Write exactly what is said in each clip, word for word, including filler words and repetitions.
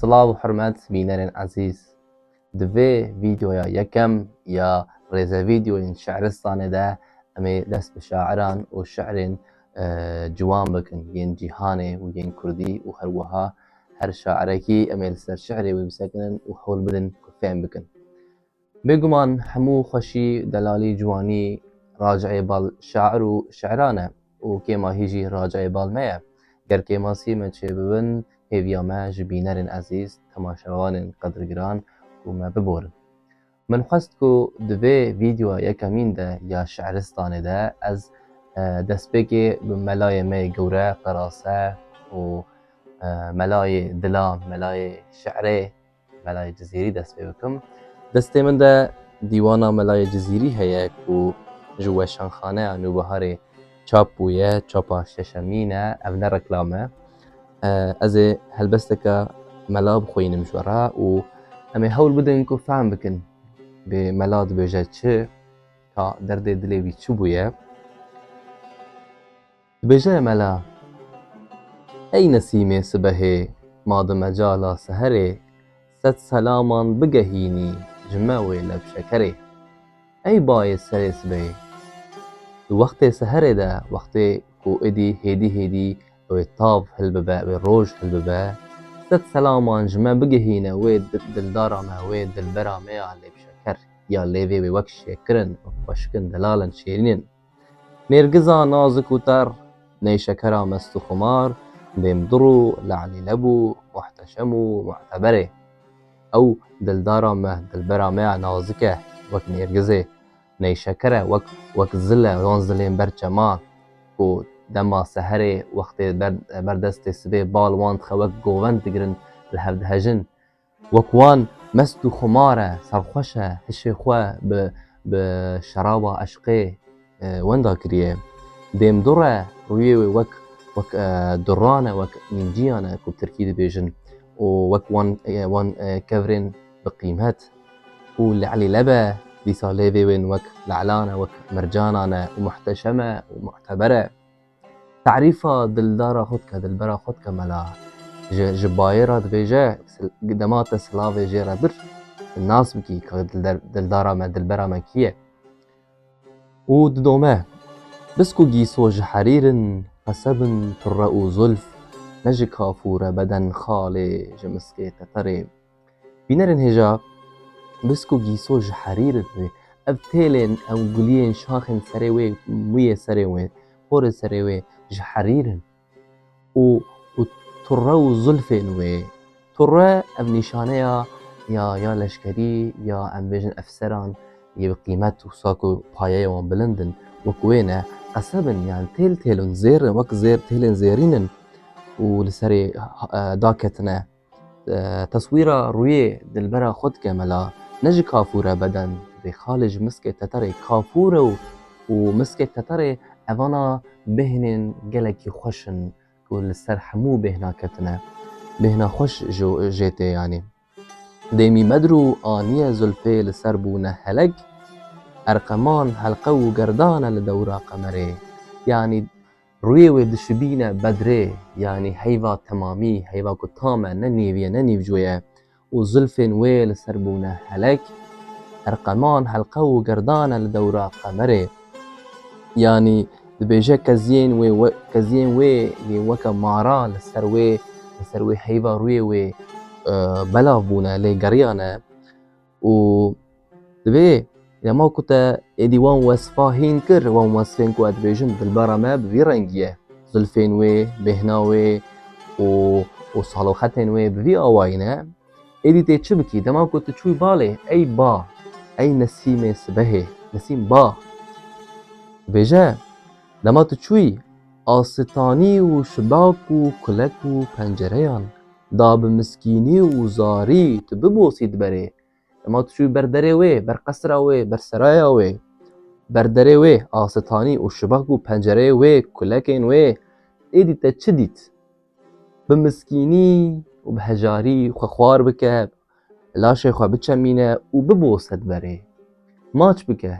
Silav û hurmet bînerên ezîz. Di vê vîdeoya yekem ya rêze vîdeoyên Şe'ristanê de em ê dest bi şairan û şi'rên, e, ciwan bikin, yên cîhanê û yên kurdî û her wiha her şairekî em ê li ser şi'rê wê bisekinin û hewl bidin ku fêm bikin. Bêguman hemû xweşî, delalî, ciwanî raceyê bal şair û şi'ran e û kêmahî jî raceyê bal me ye. Ger kêmasî me çêbibin, hêviya me ji bînerên ezîz, temaşevanên qedirgiran ku me biborin. Min xwest ku di vê vîdeoya yekemîn de ya Şe'ristanê de ez, e, destpêkê bi melayê me yê gewre, qerase û, e, melayê dila, melayê şi'rê, Melayê Cizîrî dest pê bikim. Destê min de dîwana Melayê Cizîrî heye ku ji Weşanxaneya Nûbiharê çap bûye, çapa şeşemîn e, ev ne reklam e. E, ez ê helbesteke mela bixwînim ji we re û em ê hewl bidin ku fehm bikin. Bê mela dibêje çi, ka derdê dilê wî çi bûye. Dibêje mela: Ey nesîmê sibehê, ma di mecala seherê, sed selaman bigehînî ji me wê levşekerê. Ey bayê serê sibehê, di wextê seherê de, wextê ku êdî hêdî hêdî wê tav hilbibe, wê roj hilbibe, sed selaman ji me bigehîne wê di-, dildara me, wê dilbera me ya lêvşeker, ya lêvê wê wek şêkir in, wek xweşik in, delal in, şêrîn in. Nêrgiza nazik û ter, neyşekera mest û xumar, dêmdur û le'lîleb û muhteşem û mu'teberê. Ew dildara me, dilbera me ya nazik e, wek nêrgizê, neyşeker e, wek, wek zil e, wan zilên ber çema, ku dema seherê wextê ber, ber destê sibê bal wan dixe, wek govend digirin, li hev dihejin. Wek wan mest û xumar e, serxweş e, hişê xwe bi, bi şeraba eşqê, e, wenda kiriye. Dêmdur e, rûyê wê wek, wek, e, duran e, wek înciyan e, ku bi tirkî dibêjin. Û wek wan, e, wan, e, kevirên bi qîmet. Û le'lîleb e, dîsa lêvê wên wek le'lan e, wek mircanan e, û muhteşem e, û mu'teber e. Tarîfa dildara xwe dike, dilbera xwe dike mela. Ji, ji bayê re dibêje, sil-, dema te silavê jê re bir, nas bikî ka dilder-, dildara me, dilbera me kî ye. Û didome: Bisk û gîso ji herîr in, qeseb in, turre û zulf, ne ji kafûre beden xalê, ji miskê teterê. Bînerên hêja, bisk û gîso ji herîr in wê. Ev têlên, ew guliyên şaxên serê wê, mûyê serê wê, porê serê wê ji herîr in. Û, û turre û zulfên wê. Turre ev nîşaneya ya, ya leşkerî, ya em bêjin efseran yê bi qîmet, wisa ku payeya wan bilind in, wek wê ne. Qeseb in, yani têl têl in, zêr in, wek zêr, têlên zêrîn in û li serê, e, daketine. E, teswîra rûyê dilbera xwe dike mela, ne ji kafûre beden, dê xalê ji miskê teterê. Kafûre û, û miskê teterê evana bêhnên gelekî xweş in ku li ser hemû bêhna ketine. Bêhna xweş ji, jê tê yanî. Dêmî bedr û aniye zulfê li ser bûne helek, erqeman helqe û gerdan e li dewra qemerê. Yanî rûyê wê dişibîne bedrê, yanî heyva temamî, heyva ku tam e, ne nîvî ye, ne nîvco ye. Û zulfên wê li ser bûne helek, erqeman helqe û gerdan e li dewra qemerê. Yanî dibêje keziyên wê we-, keziyên wê yên weke mara li ser wê, li ser wê heyva rûyê wê, e, belav bûne, lê geriyane. Û Divê, dema ku te êdî wan wesfa hîn kir, wan wesfên ku ez dibêjim, dilbera me bi vî rengî ye. Zilfên wê, bêhna wê û, û saloxetên wê bi vî awayî ne. Êdî tê çi bikî? Dema ku tu çûyî balê, ey ba, ey nesîmê sibehê, nesîm ba. Dibêje, dema tu çûyî, asitanî û şibak û kulek û pencereyan, da bi miskînî û zarî tu bibosî di berê. Dema tu çûyî ber derê wê, ber qesra wê, ber seraya wê, ber derê wê, asitanî û şibak û pencereyê wê, kulekên wê, êdî te çi dît? Bi miskînî û bi hejarî xwe xwar bike, laşê xwe biçemîne û bibose di berê. Maç bike.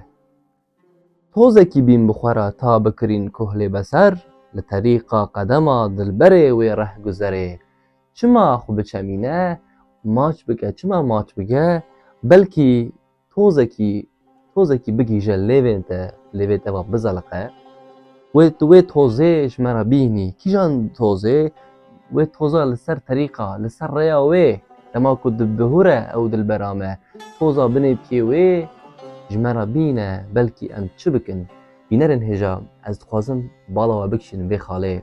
Tozekî bîn bi xwe re ta bikirîn kohlê beser, li terîqa qedema dilberê wê rehguzerê. Çima xwe biçemîne maç bike. Çima maç bike? Belkî tozekî, tozekî bigihîje lêvên te, lêvê te va bizeliqe. Wê tu wê tozê ji me re bînî. Kîjan tozê? Wê toza li ser terîqa, li ser rêya wê. Dema ku dibihûre ew dilbera me, toza binê piyê wê ji me re bîne, belkî em çi bikin? Bînerên hêja, ez dixwazim bala we bikişînim vê xalê.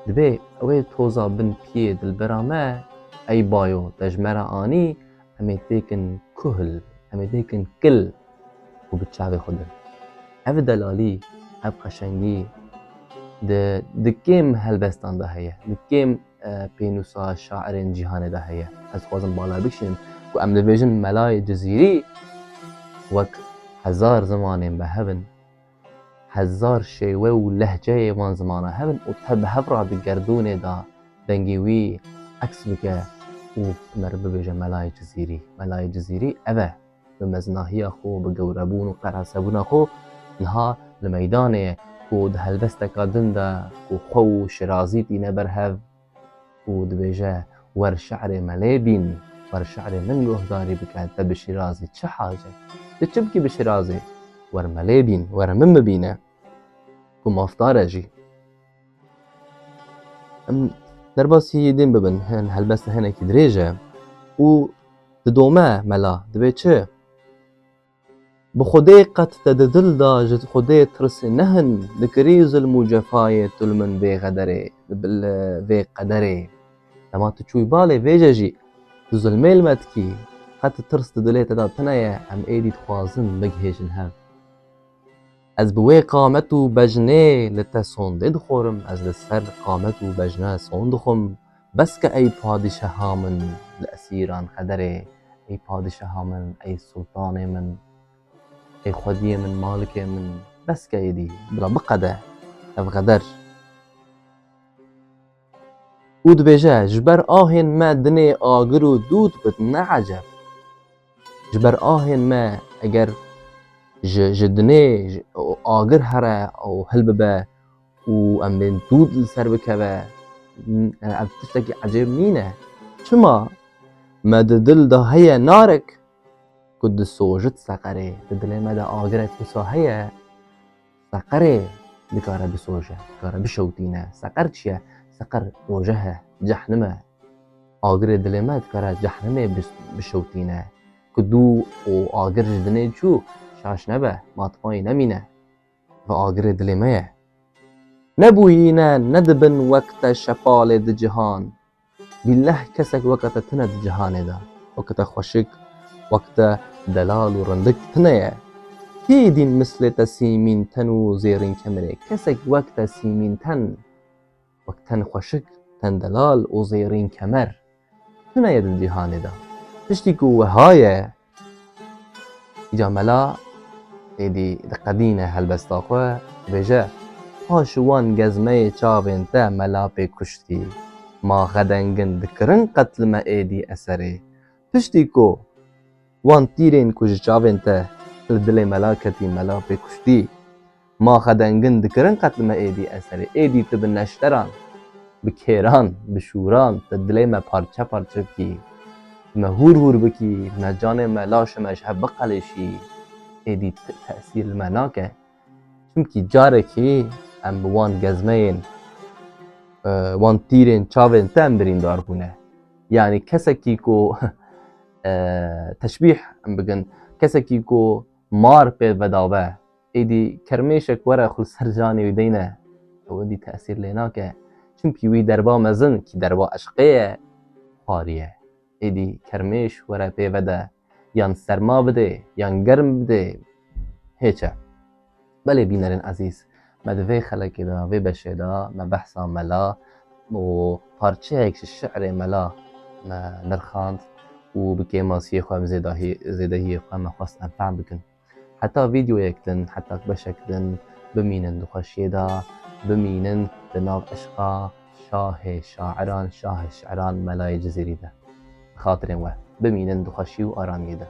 Dibê ew ê toza bin piyê dilbera me, ey bayo, te ji me re anî, em ê têkin kuhil, em ê têkin kil û bi çavê xwe din. Ev delalî, ev qeşengî di, di kêm helbestan de heye, di kêm, e, pênûsa şairên cîhanê de heye. Ez dixwazim bala bikişînim ku em dibêjin Melayê Cizîrî wek hezar zimanên me hebin, hezar şêwe û lehçeyê van zimana hebin û te bi hev re di gerdûnê de dengê wî eks bike û me re bibêje Melayê Cizîrî. Melayê Cizîrî ev e. Bi meznahiya xwe, bi gewrebûn û qeresebûna xwe niha li meydanê ye ku di helbesteka din de ku xwe û Şirazî tîne ber hev, û dibêje, wer şe'rê me lê bîn, wer şe'rê min guhdarî bike, te bi Şirazî çi hacet? Tu çi bikî bi Şirazî? Wer me lê bîn, wer min bibîne. Ku mafdar e jî. Em derbasî din bibin, hin helbesta hinekî dirêj e û didome mela, dibê çi? Bi Xwedê qet te di dil de ji Xwedê tirsê nehin, dikirî zilm û cefayê tu li min vê xederê, li vê qederê. Dema tu çûyî balê vêce jî, tu zilmê li me dikî, qet tirs di dilê te de tune ye, em êdî dixwazin bigihêjin hev. Ez bi wê qamet û bejnê li te sondê dixorim, ez li ser qamet û bejne sond dixwim, bes ke ey padîşeha min li esîran xederê, ey padîşeha min, ey sultanê min. Ey xwediyê min, malikê min, bes ke êdî, bila biqede, ev xeder. Û dibêje, ji ber ahên me dinê agir û dût bit, ne eceb. Ji ber ahên me eger ji, ji dinê ji, agir here û hilbibe û em bên dût li ser bikeve, n-, ev tiştekî ecêb nîne. Çima? Me di dil de heye narek, ku disojit seqerê. Di dilê me de agirek wisa heye, seqerê dikare bisoje, dikare bişewtîne. Seqer çi ye? Seqer dojeh e, cehnim e. Agirê dilê me dikare cehnimê bis-, bişewtîne. Ku dû û agir ji dinê çû, şaş nebe, matmayî nemîne. Ve agirê dilê me ye. Nebûyî ne, nedibin wek te şepalê di cihan. Bîleh kesek weke te tine di cihanê de. Weke te xweşik, wek te delal û rindik tine ye. Kî dîn mislê te sîmîn ten û zêrîn kemerê? Kesek wek te sîmîn ten, wek ten xweşik, ten delal û zêrîn kemer tune ye di cihanê de. Tiştî ku wiha ye, Îca mela êdî diqedîne helbesta xwe, dibêje, paş wan gezmeyê çavên te mela pê kuştî. Ma xedengin dikirin qet li me êdî eserê. Piştî ku wan tîrên ku ji çavên te li dilê mela ketî mela pê kuştî. Ma xedengin dikirin qet li me êdî eserê. Êdî tu bi neşteran, bi kêran, bi şûran, tu dilê me parçe parçe bikî. Me hûr hûr bikî, me canê me, laşê me ji hev biqelêşî. Êdî te-, tesîr li me nake. Çimkî carekî em bi wan gezmeyên, e, wan tîrên çavên te em birîndar bûne. Yanî kesekî ku, e, teşbîh em bikin, kesekî ku mar pê vedave, êdî kermêşek were xwe li ser canê wî deyne, ew êdî tesîr lê nake. Çimkî wî derba mezin, kî derba eşqê ye, xwarî ye. Êdî kermêş were pê vede, yan serma bidê, yan germ bidê, hêç e. Belê bînerên ezîz, me di vê xelekê de, vê beşê de, me behsa mela û parçeyek ji şi'rê mela me nirxand û bi kêmasiyê xwe, bi zêdahî-, zêdehiyê xwe me xwest em fehm bikin. Heta vîdeoyek din, heta beşek din, bimînin di xweşiyê de, bimînin di nav eşqa şahê şairan, şahê şi'ran Melayê Cizîrî de. Bi xatirên we, bimînin di xweşî û aramiyê de.